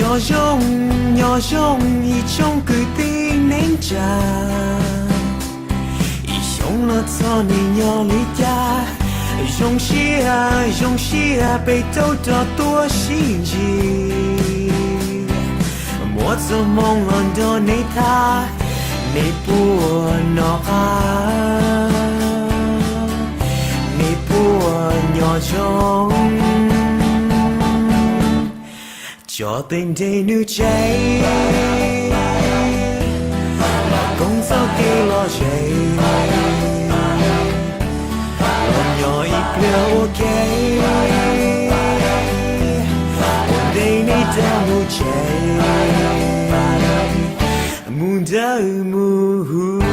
Nyob zoo, nyob zoo ib tsoom kwv tij neej tsa, ib xyoo no txog nej nyob li cas? Zoo siab, zoo siab peb tau rov tuaj sib ntsib. Muaj txoj hmoo los nrog nej tham, nej puas noj qab, nej puas nyob zoo? Tso tej nreg nws tseg, los koom txoj kev lom zem, los nyob ib pliag ua ke, ua ntej nej rov mus tsev, mus nrawm mus huv.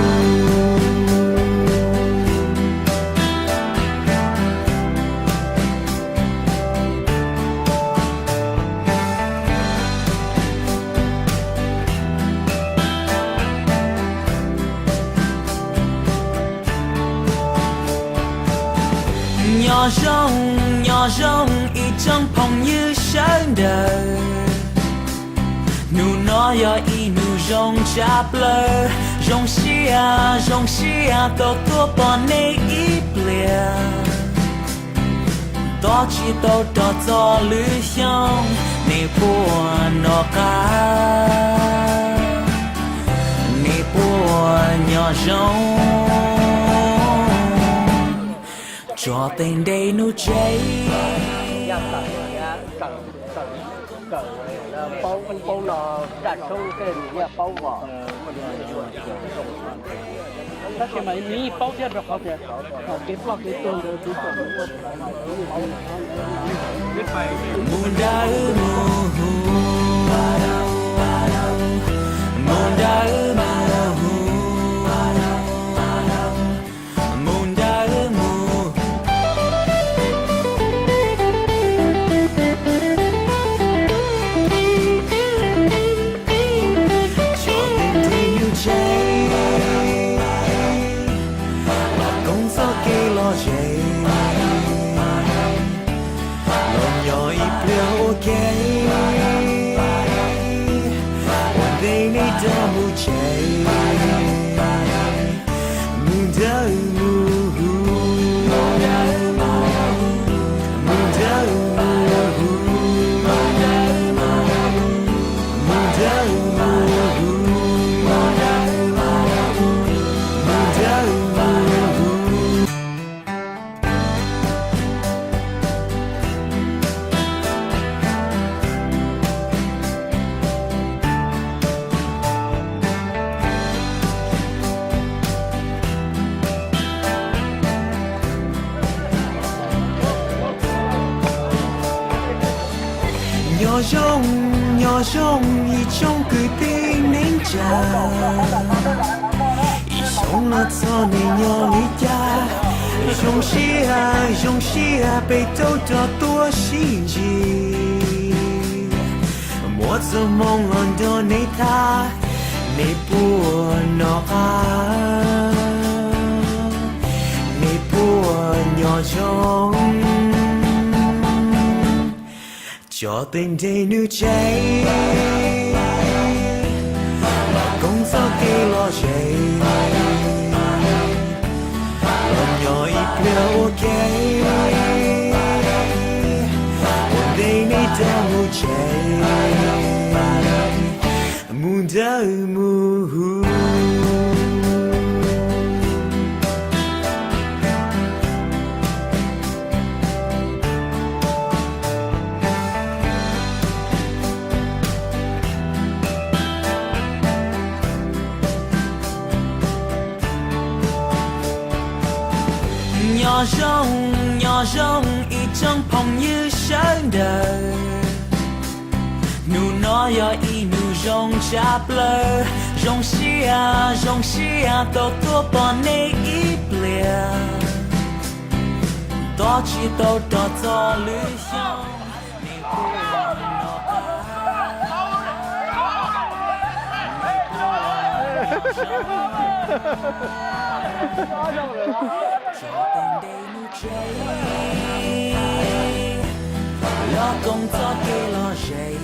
Nyob zoo, nyob zoo ib tsoom phooj ywg sawv daws. Hnub no yog ib hnub zoo tshaj plaws, zoo siab, zoo siab tau tuaj pom nej ib pliag. Tos tsis tau rov txog lwm xyoo, nej puas noj qab, nej puas nyob zoo? Tso tej nreg nws tseg. Mus nrawm mus huv, mus nrawm mus huv, mus nrawm mus. Tso tej nreg nws tseg, los koom txoj kev lom zem, los nyob ib pliag ua ke, ua ntej nej rov mus tsev, mus nrawm mus huv, mus nrawm mus huv, mus nrawm mus huv, mus nrawm mus huv. Nyob zoo, nyob zoo ib tsoom kwv tij neej tsa, ib xyoo no txog nej nyob li cas? Zoo siab, zoo siab peb tau rov tuaj sib ntsib. Muaj txoj hmoo los nrog nej tham, nej puas noj qab, nej puas nyob zoo? Tso tej nreg nws tseg, los koom txoj kev lom zem, los nyob ib pliag ua ke, ua ntej nej rov mus tsev, mus nrawm mus huv. Nyob zoo, nyob zoo ib tsoom phooj ywg sawv daws. Hnub no yog ib hnub zoo tshaj plaws, zoo siab, zoo siab tau tuaj pom nej ib pliag. Tos tsis tau rov txog lwm xyoo, nej puas noj qab, nej puas nyob zoo? Tso tej nreg nws tseg, los koom txoj kev lom zem,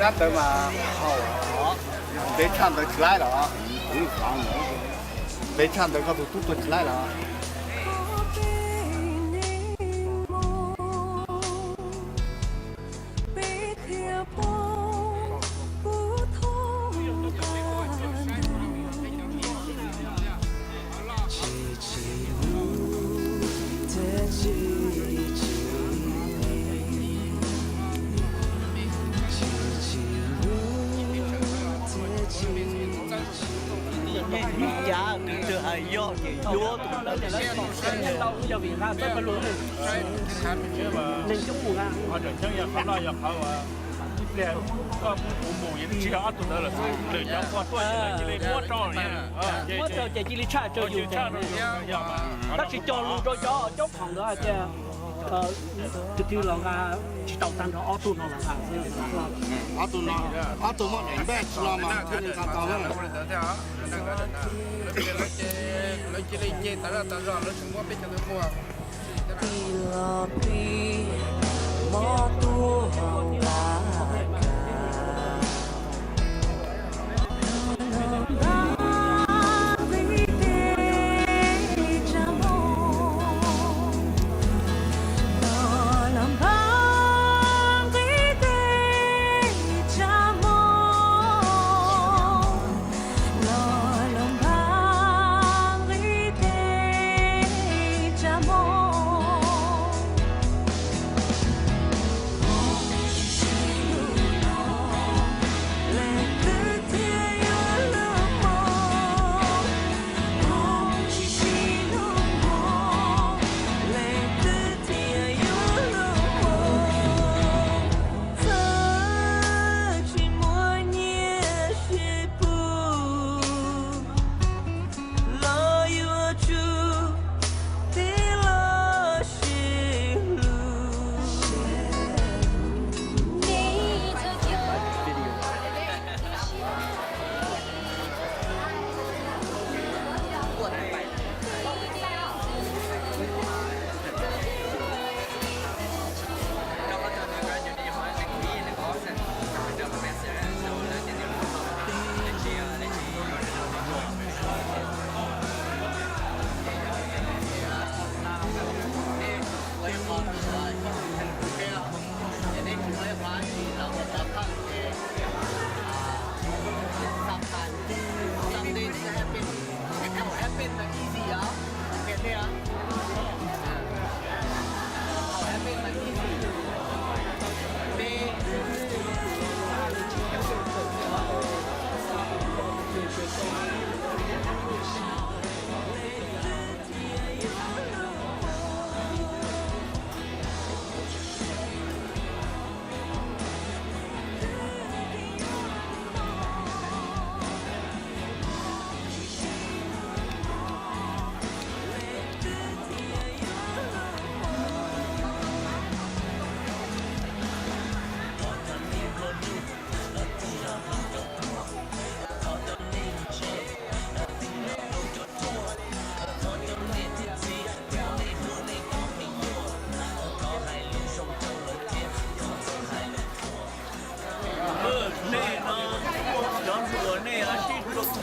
Sab ntawd mas haum, peb tshaj ntawd tsis laib los? Peb tshaj ntawd koj tus tub tuag tsis laib los? Ib cav kws twb hais yog ces yuav tus ntawd. Yog vim nqa txawb pawg lug, neeg coob mus nqa. Qhov tseem ceeb yog qhov no yog qhov ib pliag koj kuv mus yeej tsis yog ob tug ntawd lawm, lwm cov pog tuaj ces lawv cia li muab rau, muab rau ces cia li tshaj rau yus. Tab sis cog lus rau cov caub phoom ntawd hais tias tus twg los nqa tsis tau tag nrho, ob tug no los nqa xwb. Ob tug no, ob tug muaj daim badge no mas thiaj li nqa tau na. Lawv cia li nce tas zaj tas zog lawv tseem muab peb cov ntawd muag. Tig los pib mob tuag nqa.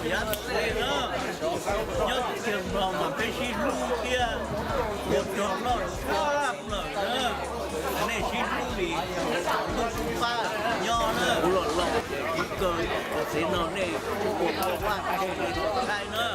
Yav tom ntej na, nyob teb chaws Nplog mas peb sib hlub thiab ua rog loj tshaj plaws na. Nej sib hlub li lub pab nyob na, kuv los laus kuv kawg, txij no nej ua pab vaj tseg li thaib na.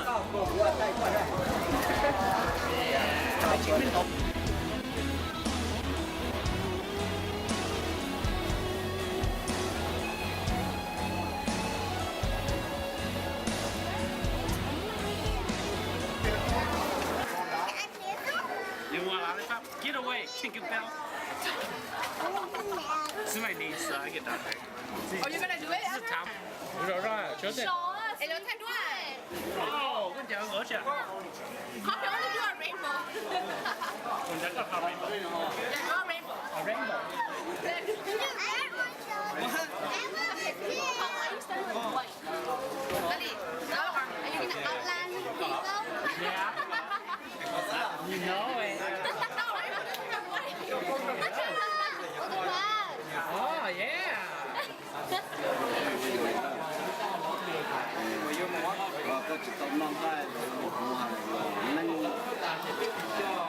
You want lollipop? Get away, Tinkerbell. Somebody needs, uh, get that. Oh, you're gonna do it? This is a top. Rau, rau, rau. Ej, lawv thaij duab. Oh, koj ncaws ua cas? How can only do a rainbow? Ua ncaws koj tau rainbow. Yeah, draw a rainbow. A rainbow. What? Daddy, no, are you gonna outline me, though? Yeah. You know it. Oh, yeah. Koj tsis tau noj nqaij los kuv hais los neeg, txhob kws siab,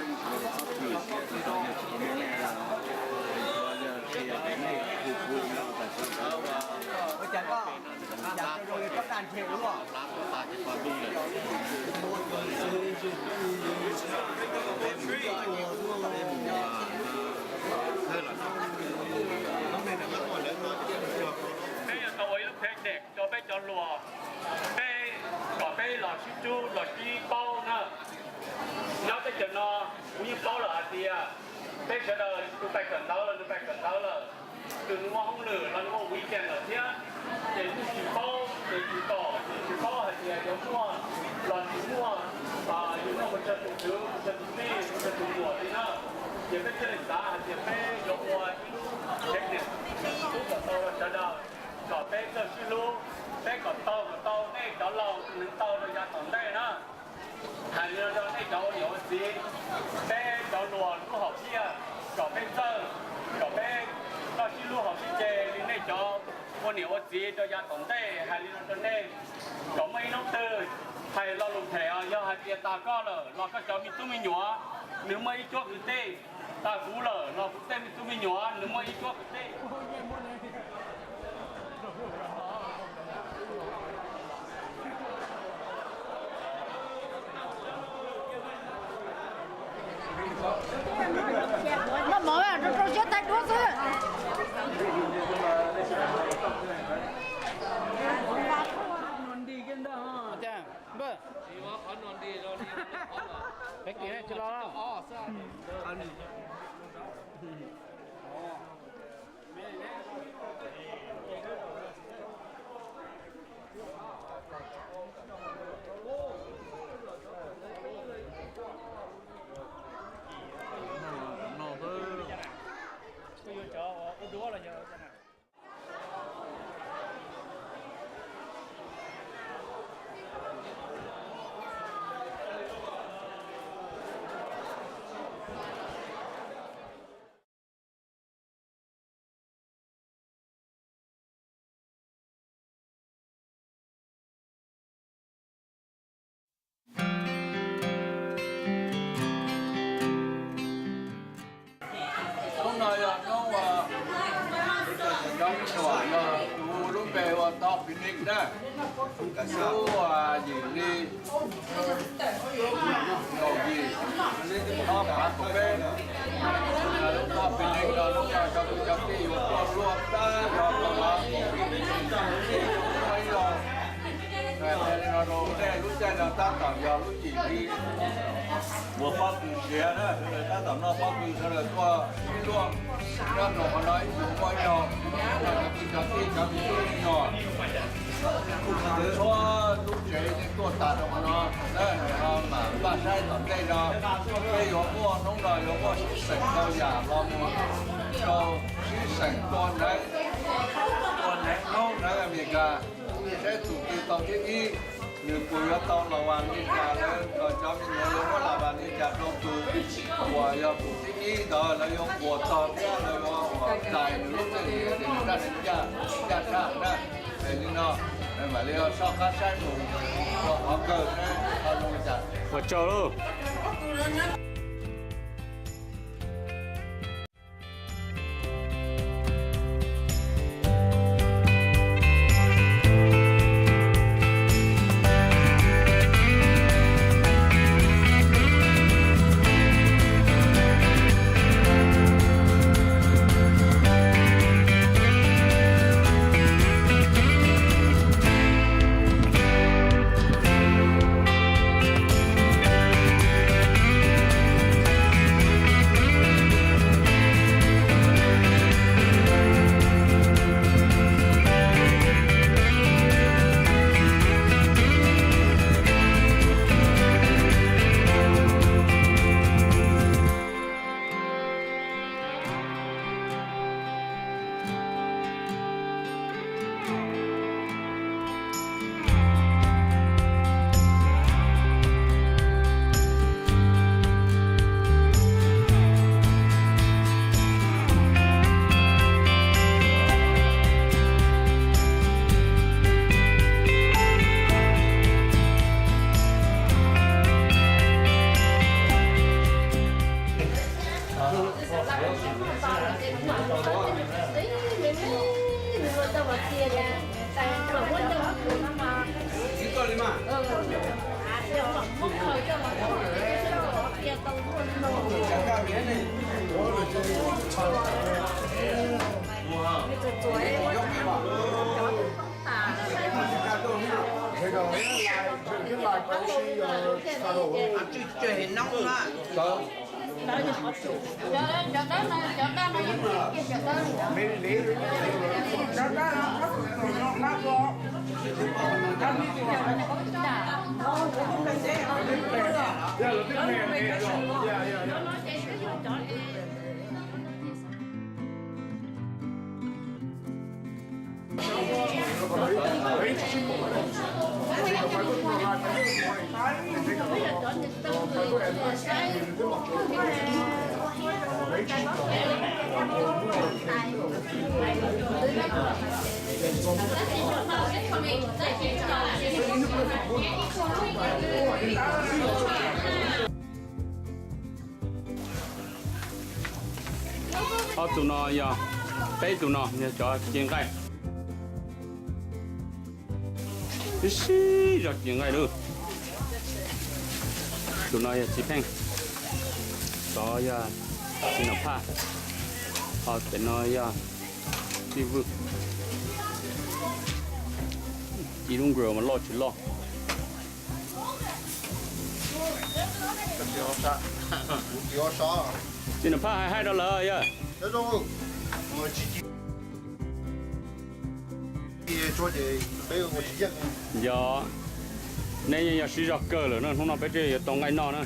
tsis tau yog tsis tau noj nqaij los yog tias nej kuv kuv no tam sim no. Peb yuav tau ua ib lub picnic rau peb cov hluas, peb kom peb los sib hlub los sib paub na. Nyob teb chaws no kuv yeej paub lawm hais tias peb sawv daws tus pais kawm ntawv los nws pais kawm ntawv lawm, tus nws muaj hauj lwm los nws muaj weekend lawm thiab. Ces kuj tsis paub, ces tsis kom, tsis paub hais tias yuav muaj los tsis muaj, yuav muaj mus tsawg tus kwv, mus tsawg tus tij, mus tsawg tus muam li na. Ces peb thiaj li xav hais tias peb yuav ua ib lub picnic hlub kom tau rau sawv daws, kom peb txawj sib hlub, peb kom tau kom tau nej cov laus neeg tau rau yav tom ntej na. Hais li no rau nej cov ua niam ua txiv, peb cov hluas lub hom phiaj, kom peb txawj, kom peb txawj sib hlub hauv sib ce li nej cov ua niam ua txiv rau yav tom ntej. Hais li no rau nej, kom muaj ib hnub twg hais lo lus phem os, yog hais tias tas koj lawm los koj cov me tub me nyuam nws muaj ib cuab kwv tij, tas kuv lawm los kuv tej me tub me nyuam nws muaj ib cuab kwv tij. Noj mov rau rau siab thaij duab xwb. Peb kiag tsis los. Hnub no yog hnub uas cov me nyuam yog kuv lub npe ua tau picnic na. Lub yim hli kaum yim ob phav kaum peb, lub toj picnic no lub no cov kwv cov tij yuav tuaj luaj tag nrho rau no. Ib zaug, nej lub caij no tab tom yog lub yim hli uas pob kws siav na, sawv daws tab tom noj pob kws, sawv daws tuaj ib luaj nyob rau qhov no ib tug muaj ib zaug, cov kwv cov tij cov me tub me nyuam txhua lub tsev nej tuaj tas rau qhov no, mam npaj saib tom ntej no peb yuav muaj, hnub no yuav muaj sib xeem ntau yam los mus rau sib xeem tua neev, tua neev Hmoob neev Amelikas, saib tus twg tau thib ib, nws puas yuav tau las vas li cas, lawv cov me nyuam yuav muab las vas li cas rau tus uas yog tus thib ib ntawd, lawv yuav nquas txog thiab lawv yuav ua dais nws lub txeej niam ces nws raj nws ncaj, ncaj tshaj na. Es li no, Mam li soj qab saib mus rau qhov kawg saib ho zoo li cas. Ua tsaug lauj. Ob tug no yog, peb tug no yog cov ci nqaij. Ib sib zog ci nqaij lawm. Tus no yog Txiv Pheej, tus yog Txiv Nom Phaj, ho pem no yog Txiv Vwj. Ib lub grill mas loj tsis loj. Txiv Nom Phaj hais haij rau lawv yog. Yog, neb yeej yog sib zog kawg lawm na, hnub no peb thiaj yuav tau nqaij noj na.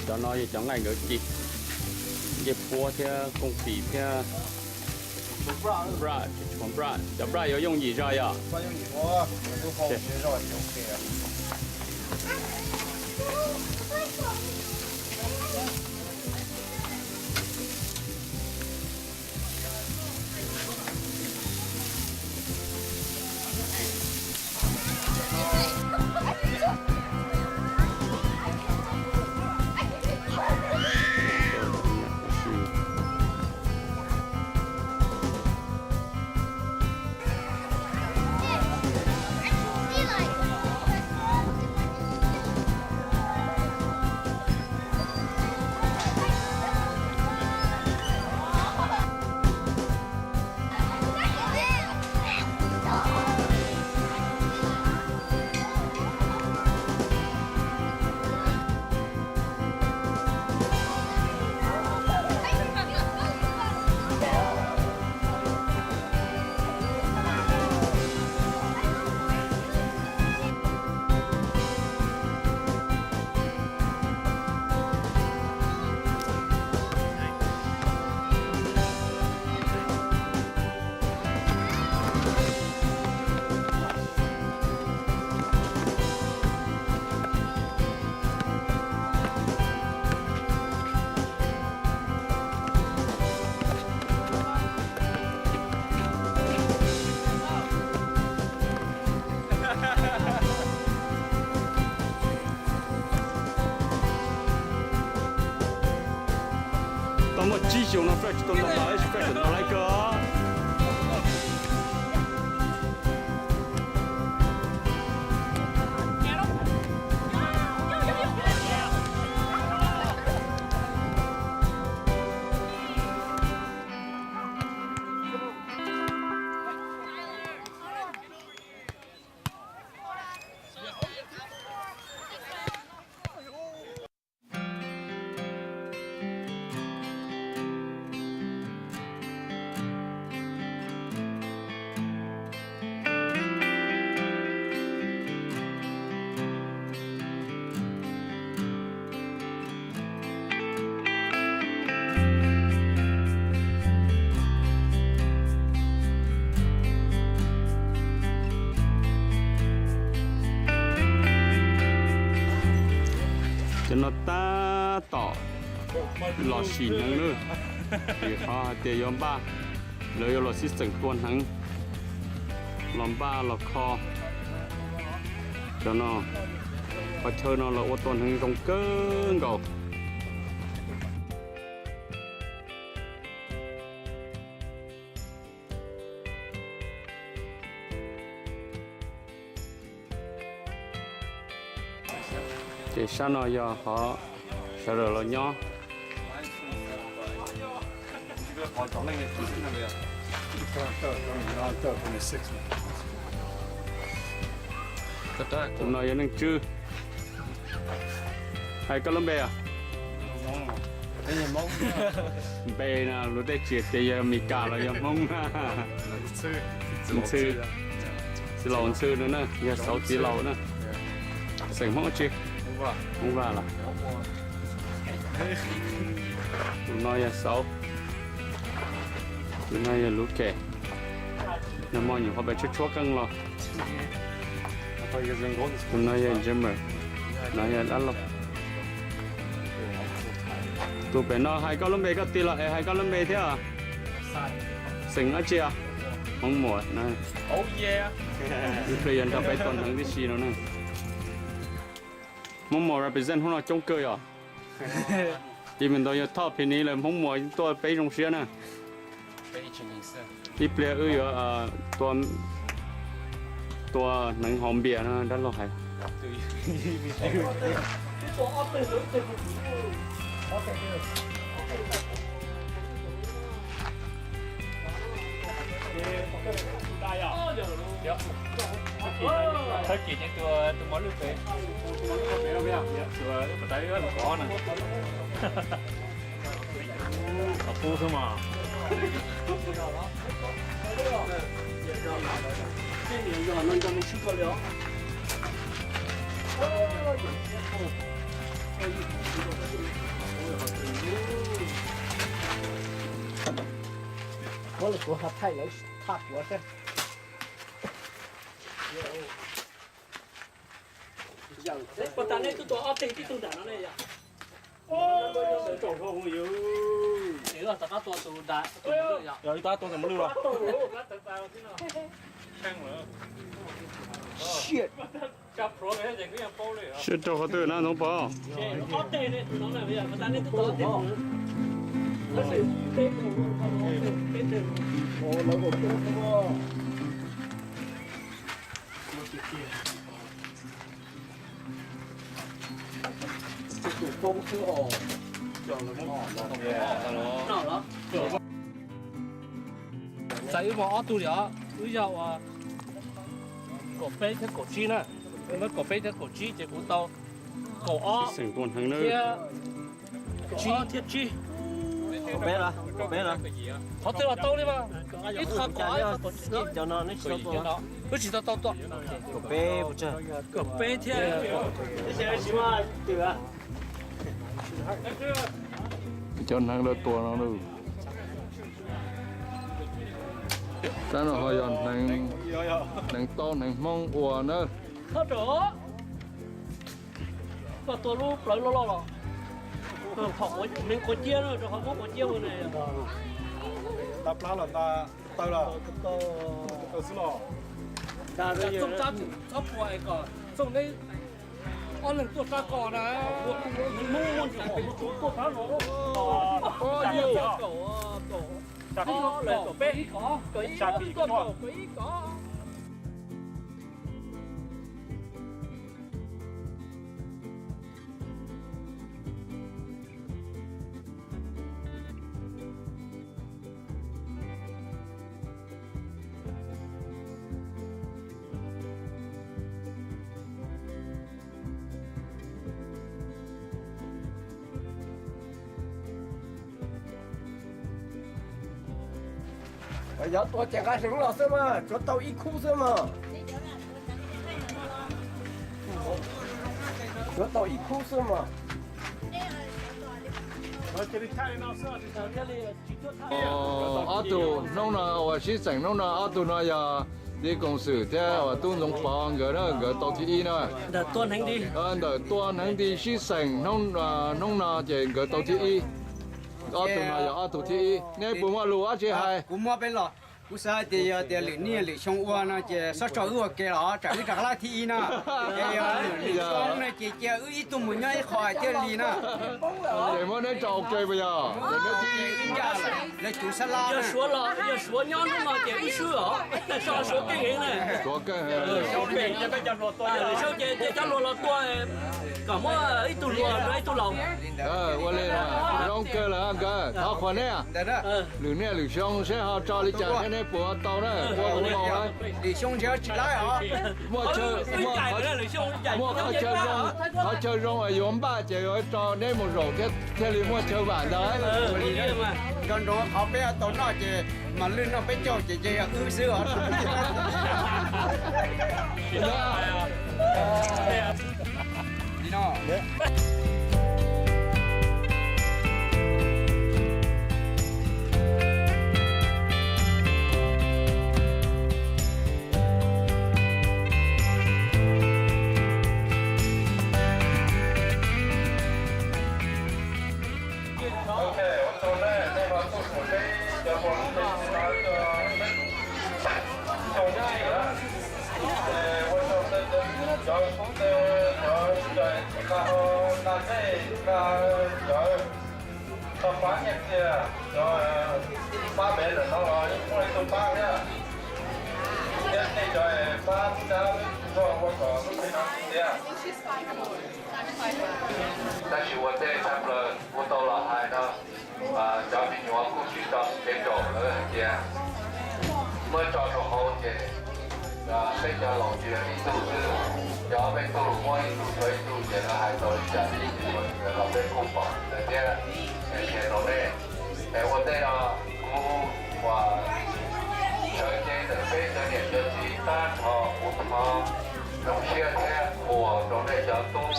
Cov no yog cov nqaij nkawd ci, ncej puab thiab kooj tis thiab. Braj, tsis tshuav braj, cov braj yuav yooj yim zog yom. Muaj tsib xyoos no Fresh tsis tau ntaus pas, tab sis Fresh tau ntaus lawv kawg. Cov no tab tom los sim hneev lawm, vim qhov hais tias yuav npaj, lawv yuav los sib xeem tua hneev, los npaj los kho. Cov no, qhov chaw no lawv ua tua hneev zoo kawg nkaus. Ces sab no yog qhov sawv daws los nyob. Tus no yog Neej Tswb. Hais koj lub npe os? Npe no luag tej tsis tias yog Mes Kas los yog Hmoob. Ntxhw, txiv laus Ntxhw no na, yog Xauv txiv laus na. Xeem Hmoob dab tsi? Hmoob Vaj los? Tus no yog Xauv. Tus no yog Lub Kem. Nag hmo nyuam qhuav pem tshuab tshuab qeej los. Tus no yog Jimmer. No yog Dab Laug. Tus pem no hais koj lub npe, koj tig los es hais koj lub npe thiab. Xeem dab tsi os? Hmoob Muas. Ib pliag yuav nrog peb tua hneev tib si no na. Hmoob Muas represent hnub no coob kawg yom. Ib me ntau yog thoj phi ni lawm, Hmoob Muas tuaj peb zoo siab na. Ib pliag wb yuav tua hneev haus npias no dab laug hais. Thawj Kim ces tus mos lwj pem, tus mos lwj pem no, tus pov na. Qhov pub xwb mas. Muab lwm kuv ho thaij lawv tha kuav xwb. Puas tas nej twb tua ob teg tib tug nram no ne yom? Tom qab tua tus nram, tus nram yom? Tom qab tua tus nram lwj los? Siab rau qhov twg na Ntxoov Pov? Txais wb muaj ob tug li os, wb yog ua kaum peb thiab kaum tsib na. Wb muab kaum peb thiab kaum tsib ces kuv tau kaum ob thiab tsib. Qhov twg los tau li mas, ib qho kaum ob, ib qho kaum tsib. Wb tsis tau tau tua. Kaum peb thiab. Cov hneev lawv tua no, tab no ho yog hneev tau hneev Hmoob ua na. Koj tua lub plawv loj loj los? Hneev quav ciab, rau qhov muab quav ciab ua ne. Tau plab los tau, tau xwb los. Txooj txab txhob pua es kom txooj neb ob leeg tuaj sab ko na. Hneev Hmoob muaj ntsis pem tuaj sab no. Yog tua ces nqa hneev los xwb mas, tsuav tau ib khub xwb mas. Tsuav tau ib khub xwb mas. Ob tug hnub no uas sib xeem hnub no, ob tug no yog txiv koom xwm thiab uas tub Ntxoov Pov nkawd na, nkawd tau thib ib na. Ntawm tua hneev nti sib xeem hnub no ces nkawd tau thib ib. Ob tug no yog ob tug thib ib. Neb puas muaj lus dab tsi hais? Kuv muab peb los, kuv xav hais tias yog tias lwm niaj lwm xyoo ua no ces xob tso wb ua ke los tsam wb rov qab thib ib no. Es yog lwm xyoo no ces cia wb ib tug mus nyob ib qho thiaj li no. Ces muab neb tso ua ke puas yog? Lawv cov Suav los, yog Suav nyob hnub no ces wb swb os. Suav keej heev na. Suav keej heev. Lwm xyoo ces cia cov hluas los tua, kom muab ib tug hluas rau ib tug laus. Ua li zoo kawg lawm nkawd, thov qhuas neb. Lwm niaj lwm xyoo seb ho tso li cas thiab neb puas tau na, ua kuv mus na. Muaj chaw, muaj qhov chaw zoo, qhov chaw zoo yuav npaj ces yuav tso neb mus zaum thiab thiaj li muaj chaw vam ntawd. Nco ntsoov qhov peb tau noj ces mas lwj noj peb caug ces ces yog wb xwb os. Ok, ua tsaug nej, nej ho tuaj kuv teb cov muam teb no cov xyoo tsib lawm. Ces ua tsaug cov tub cov cov nqa hau nqa nplej nqa cov tau pab nyiaj txiag, cov pab pem ntawm no los yeej muaj ib tug pab thiab. Thiab tej cov pab tub dab tug zog ua kom lub teb no tiav. Tab sis ua ntej tshaj plaws kuv tau los hais no, cov me nyuam kuj tsis tso kev tsaum lawv hais tias muab tso rau hauv ces peb cov laus tsis yog ib tug xwb, cov ob peb tug muab ib tug rau ib tug ces lawv hais tau li cas li los peb kuj pom lawm thiab. Qhia rau nej, es ua ntej no kuv uas sawv cev ntawm peb cov niam cov txiv tab nrho kuv thov zoo siab thiab qhuas rau nej cov tub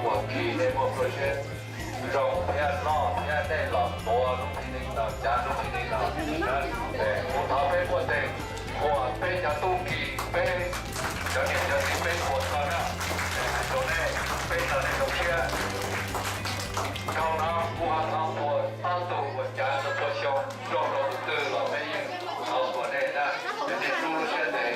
uas khi nej muaj project zoo thiab loj thiab nej los tuav lub phi neej no, cav lub phi neej no. Kuv thov peb muaj tes qhuas peb cov tub khi, peb cov niam cov txiv peb qhuas tau na. Rau nej, peb tau nej zoo siab. Dhau no kuv ho thov qhuas ob tug uas cav tau pua xyoo zoo rau tus twg los peb yeej thov qhuas nej na. Peb tij tub lub siab ntev.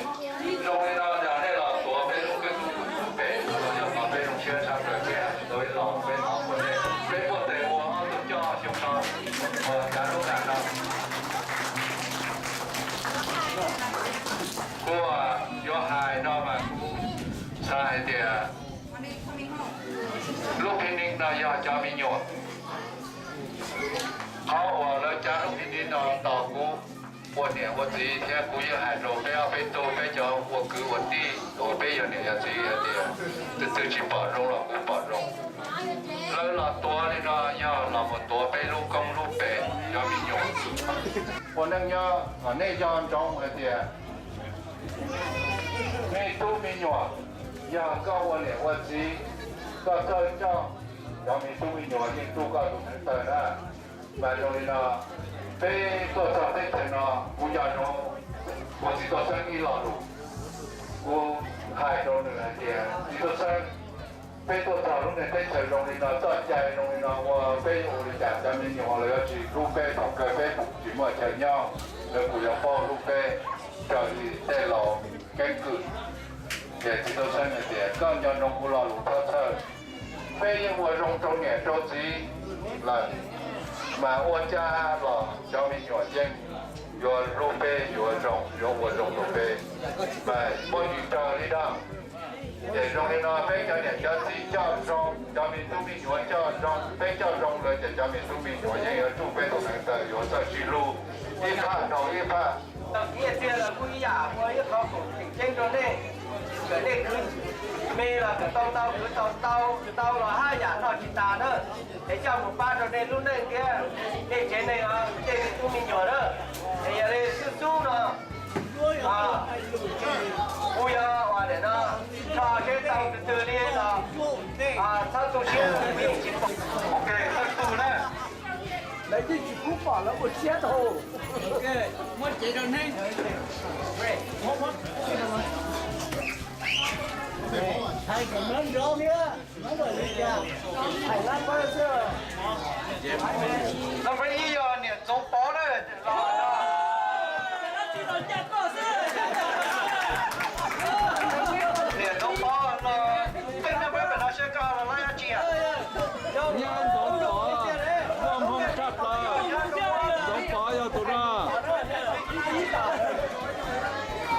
Zoo li no yog nej los tuav peb lub kwj lub pem los yog kom peb zoo siab tshaj plaws thiab. Tau ib los peb thov qhuas nej, peb muaj tes ua ob tug coj xyoo no uas cav lub nram no. Kuv yuav hais no mas kuv xav hais tias lub phi neej no yog cov me nyuam. Qhov uas lawv cav lub phi neej no tos kuv ua niam ua txiv thiab kuv yeej hais rau peb ob peb tug, peb cov ua kwv ua tij uas peb yog niam yog txiv hais tias, tus twg tsis pom zoo los kuv pom zoo. Lawv los tuav li no yog los mus tuav peb lub koob lub pem cov me nyuam. Ua neej nyob kom nej nco ntsoov hais tias me tub me nyuam yog koj ua niam ua txiv, koj txawj coj cov me tub me nyuam yeej tu koj tus neev taw na. Mas zoo li no, peb tuaj txog teb chaws no, kuv nco ntsoov kuv txiv Tuam Xeeb ib lo lus, kuv hais rau nws hais tias, txiv Tuam Xeeb, peb tuaj txog lub niag teb chaws zoo li no, txoj cai zoo li no, ua peb yuav ua li cas cov me nyuam los yuav tsis hlub peb, thaum kawg peb tsis muaj chaw nyob, lawv kuj yuav paub hlub peb raws li tej laus keeb kwm. Ces txiv Tuam Xeeb hais tias, koj nco ntsoov kuv lo lus thawj thawj, peb yeej ua zoo rau niam rau txiv lawm, Mas ua cas los cov me nyuam yeej yuav hlub peb, yuav zoo, yuav ua zoo rau peb, mas muaj ntsis raws li no. Ces zoo li no peb cov niam cov txiv coj zoo, cov me tub me nyuam coj zoo, peb coj zoo lawm ces cov me tub me nyuam yeej yuav tsuj peb tus neev taw, yuav txawj sib hlub ib phaj dhau ib phaj. Tau kiv txiag los kuj ib yam ua ib qho koom tseem ceeb rau nej, kom nej khwv me los kom tau ntau, khwv tau ntau, khwv ntau los haj yam noj tsis tas na. Es coj mus pab rau nej lub neej thiab nej tsev neeg, tej me tub me nyuam na. Es yog li xub xub no kuv yuav ua niam no, tso seb tau tus twg li los txhob tu siab, yeej tsis pom. Ok, txhob tu na. Lawv yeej tsis pub pom lawv ua siab tau. Muab cev rau neeb. Hais kom nrov nrov thiab, nrov npaum li cas, hais lab pab xwb. Number ib yog niam Ntxoov Pov na, los no. Niam Ntxoov Pov los, tej no peb pem no seb koj los laib dab tsi a? Nyab Ntxoov Pov, muaj hmoo tshaj plaws. Ntxoov Pov yog tus no.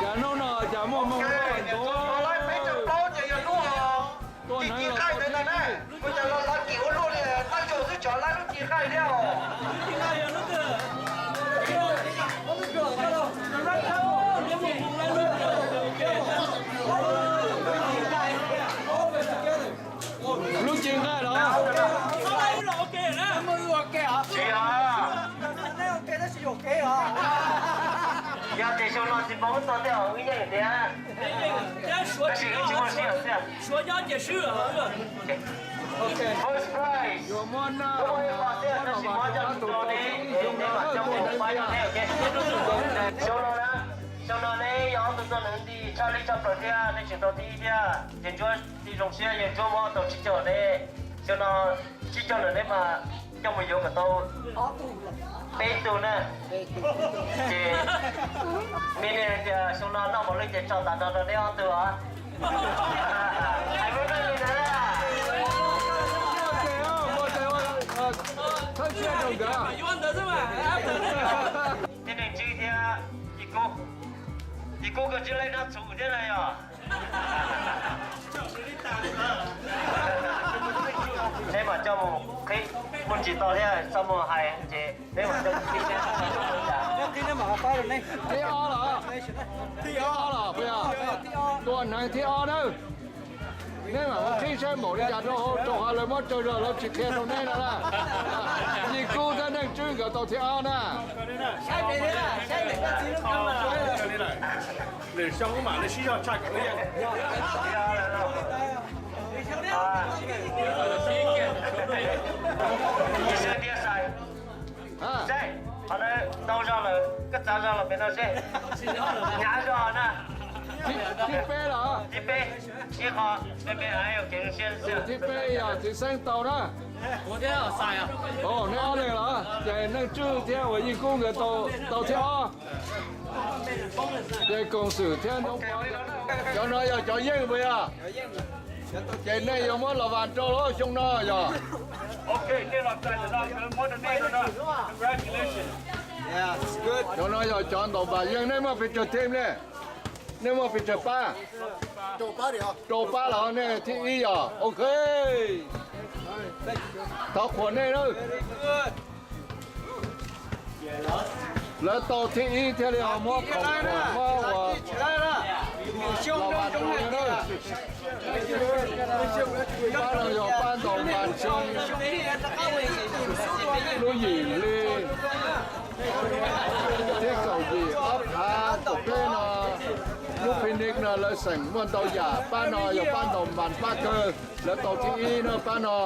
Cas hnub no cas muaj hmoo Ntxoov Pov laib peb caug plaub ces yog lub tuaj ci heev qaij ntawd ntag na. Kuv cov los lov kim ua luaj li, laib tsuag xwb tseem laib lub ci qaij thiab os. Lub ci nqaij los? Tsis yog. Yog tias xyoo no tsis pom wb tau tej os wb yeej tias, tab sis wb tsis muaj sij hawm xwb. First prize, yuav muab naj, muab los vas rau tus tau thib ib xyoo no, tus tau thib ib. Xyoo no na, xyoo no neb yog ob tug tuaj neeg nti tshaj lij tshaj plaws thiab nej tseem tau thib ib thiab, ces Ntsuab Tij zoo siab yog Ntsuab muab tau tsib caug neb. Xyoo no tsib caug lawm neb mas coj mus yuav kom tau peb tug na. Ces me ne tias xyoo no noj mos lwj ces tso tas no rau neb ob tug os. Hais lub neej li ntawd na. Tij Neej Tswb thiab Yij Kub, Yij Kub koj tsis leej nab txhum thiab na yog. Neb mam coj mus qhib, muaj tsis tau thiab txhob mus hais ces neb mam coj mus qhib seb. Thib ob los? Thib ob los puas yog? Tua hneev thib ob nawb. Neb mam mus qhib saib npaum li cas rau hauv, rau qhov lawv muab tsawg zog lawv tsis qhia rau neb no na. Yij Kub thiab Neej Tswb nkawd tau thib ob na. Seb, qhov ntawd tau zog lawm, koj txav zog los pem no seb. Hnyav zog na. Thib peb los? Thib peb, ib qho, peb peb, ok, thib peb yog Txiv Xeeb tau na. Neb ob leeg los? Ces Neej Tswb thiab uas Yij Kub nkawd tau thib ob. Ces Koom Xwm thiab Ntxoov Pov, cov no yog cov yeej puas yog? Ces nej yuav muab los vas rau lawm xyoo no yog? Cov no yog cov ntaus vas yeej, nej muaj pes tsawg team ne? Nej muaj pes tsawg pab? Rau pab los nej thib ib yog? Ok. Thov qhuas nej nawb. Lawv tau thib ib thiaj li ho muab khoom khoom muab uas los vas rau na. Pab no yog pab ntaus mas xyoo lub yim hli thiab kaum yim ob phav kaum peb no. Lub picnic no lawv xeem muaj ntau yam, pab no yog pab ntaus mas pab kawg, lawv tau thib ib na pab no.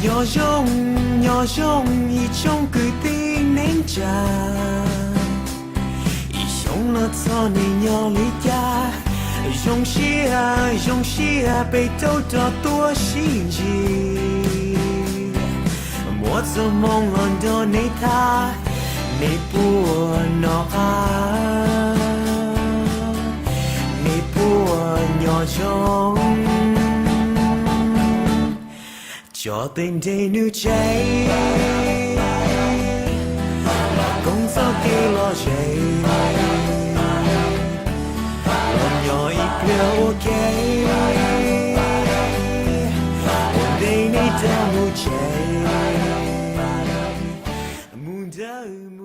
Nyob zoo, nyob zoo ib tsoom kwv tij neej tsa, ib xyoo no txog nej nyob li cas? Zoo siab, zoo siab peb tau rov tuaj sib ntsib. Muaj txoj hmoo los nrog nej tham, nej puas noj qab, nej puas nyob zoo. Tso tej nres nws tseg, los koom txoj kev lom zem, los nyob ib pliag ua ke, ua ntej nej rov mus tsev, mus nrawm